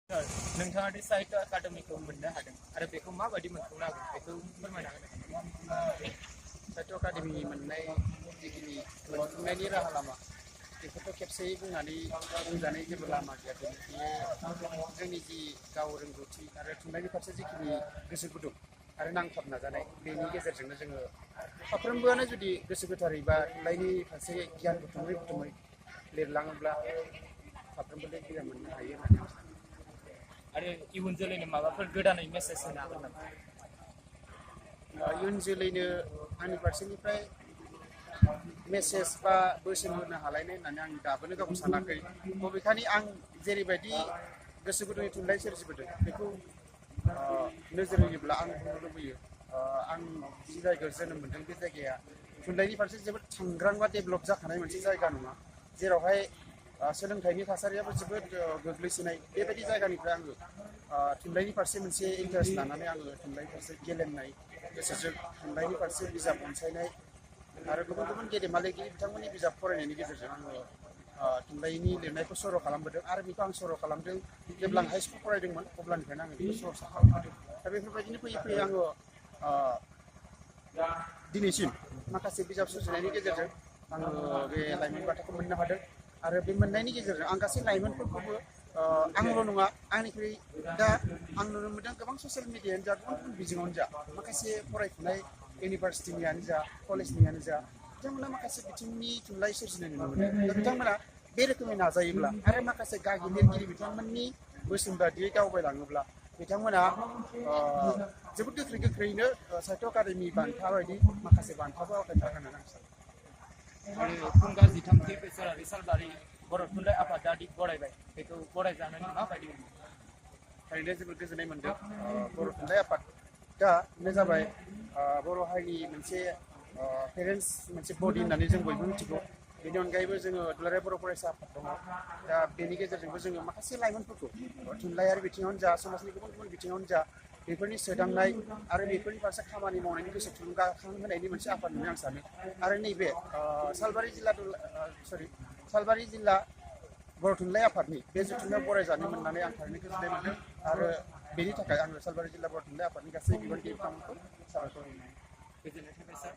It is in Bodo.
नोंथाङा दि साहित्य एकाडेमिखौ मोननो हादों आरो बेखौ माबायदि मोनफुंनो हागोन बेखौ फोरमायना होनो हागोन। साहित्य एकाडेमि मोननाय जिखिनि मोनफुंनायनि राहा लामा बेखौथ' खेबसेयै बुंनानै बुंजानाय जेबो लामा गैया। बेयो जोंनि जि गाव रोंगौथि आरो थुनलाइनि फारसे जिखिनि गोसो गुदुं आरो नांथाब नाजानाय बेनि गेजेरजोंनो जोङो साफ्रोमबोआनो जुदि गोसो गोथारै बा थुनलाइनि फारसे गियान बुथुमै लिरलाङोब्ला साफ्रोमबो लिरगिरिया मोननो हायो होननानै आं सानो। आरो इयुन जोलैनो माबाफोर गोदानै मेसेज होनो हागोन नामा? इयुन जोलैनो आंनि फारसेनिफ्राय मेसेज बा बोसोन होनो हालायनाय होननानै आं दाबोनो गावखौ सानाखै। बबेखानि आं जेरैबायदि गोसो गुदुंनि थुनलाइ सोरजिबोदों बेखौ नोजोर होयोब्ला आं बुंनो लुबैयो आं जि जायगायाव जोनोम मोनदों बे जायगाया थुनलाइनि फारसे जोबोद सांग्रां बा डेभेलप जाखानाय मोनसे जायगा नङा, जेरावहाय सोलोंथाइनि थासारियाबो जोबोद गोग्लैसोनाय। बेबायदि जायगानिफ्राय आङो थुनलाइनि फारसे मोनसे इन्टारेस्ट लानानै आङो थुनलाइनि फारसे गेलेमनाय गोसोजों थुनलाइनि फारसे बिजाब अनसायनाय आरो गुबुन गुबुन गेदेमा लिरगिरि बिथांमोननि बिजाब फरायनायनि गेजेरजों आङो थुनलाइनि लिरनायखौ सर' खालामबोदों आरो बेखौ आं सर' खालामदों जेब्ला आं हाइ स्कुल फरायदोंमोन अब्लानिफ्रायनो आङो बेखौ सर'सा खालामबोदों। दा बेफोरबायदिनो फैयै फैयै आङो दिनैसिम माखासे बिजाब सुजुनायनि गेजेरजों आङो बे लाइमोन बान्थाखौ मोननो हादों आरो बे मोननायनि गेजेरजों आं गासै लाइमोनफोरखौबो आंल' नङा, आंनिख्रुइ दा आं नुनो मोनदों गोबां ससियेल मिडियायानो जा गुबुन गुबुन बिजोङावनो जा माखासे फरायफुनाय इउनिभारसिटिनियानो जा कलेजनियानो जा बिथांमोना माखासे बिथिंनि थुनलाइ सोरजिनाय नुनो मोनो। दा बिथांमोना बे रोखोमै नाजायोब्ला आरो माखासे गागि लिरगिरि बिथांमोननि बोसोन बादियै दावबायलाङोब्ला बिथांमोना जोबोद गोख्रैनो साहित्य एकाडेमि बान्था बायदि माखासे बान्थाबो आवथायनो हागोन होननानै आं सानो। फुंखा 13थि बोसोरारि सालबारि बर' थुनलाइ आफादा दि गरायबाय बेखौ गरायजानानै माबायदि मोनो? थारैनो जोबोद गोजोननाय मोनदों। बर' थुनलाइ आफादानो जाबाय बर' हारिनि मोनसे पेरेन्टस मोनसे बडि होननानै जों बयबो मिथिगौ। बेनि अनगायैबो जोङो दुलाराय बर' फरायसा आफाद दङ। दा बेनि गेजेरजोंबो जोङो माखासे लाइमोनफोरखौ थुनलाइयारि बिथिङावनो जा समाजनि गुबुन गुबुन बिथिङावनो जा बेफोरनि सोदांनाय आरो बेफोरनि फारसे खामानि मावनायनि गोसो थुलुंगाखां होनायनि मोनसे आफाद होननानै आं सानो। आरो नैबे सालबारि जिल्ला बर' थुनलाइ आफादनि बे जथुम्मायाव गरायजानो मोननानै आं थारैनो गोजोननाय मोनदों आरो बेनि थाखाय आङो सालबारि जिल्ला बर' थुनलाइ आफादनि गासै बिबानगिरि बिथांमोनखौ साबायखर होयो। गोजोननाय थाबाय सार।